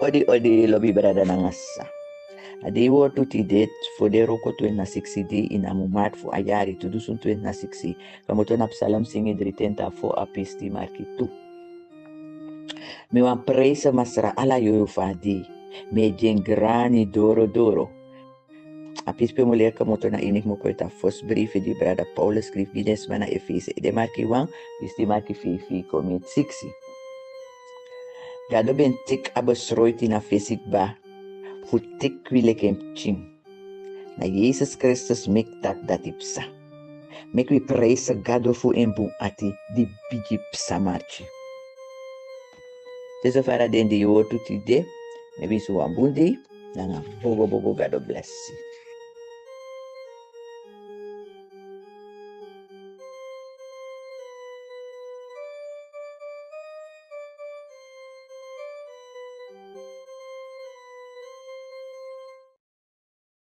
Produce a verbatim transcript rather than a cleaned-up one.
Odi, odi, lobi brada nanga sisa. A dei wortu tide fu den wroko twenti na siksi dei ini a mun martu fu a yari tu dusun twenti na siksi, komoto na Psalm singi dri tenti na fo, a pisi di marki tu. Mi wani prijsi Masra ala yuru fu a dei. Mi e gi en grani doro doro. A pisi pe mi o leri komoto na ini kmopo ete a fosi brifi di brada Paulus skrifi gi den sma na Efese, ede marki wan, pisi di marki feifi kon miti siksi. Gado ben teki a besroiti na fesi kba fu teki wi leki en pikin. Na Yesus Kristus meki dati dati psa. Meki wi prijsi Gado fu en bun ati di bigi psa marki. Te so fara den dei wortu tide, mi e winsi un wan bun dei nanga bogo bogo Gado blesi.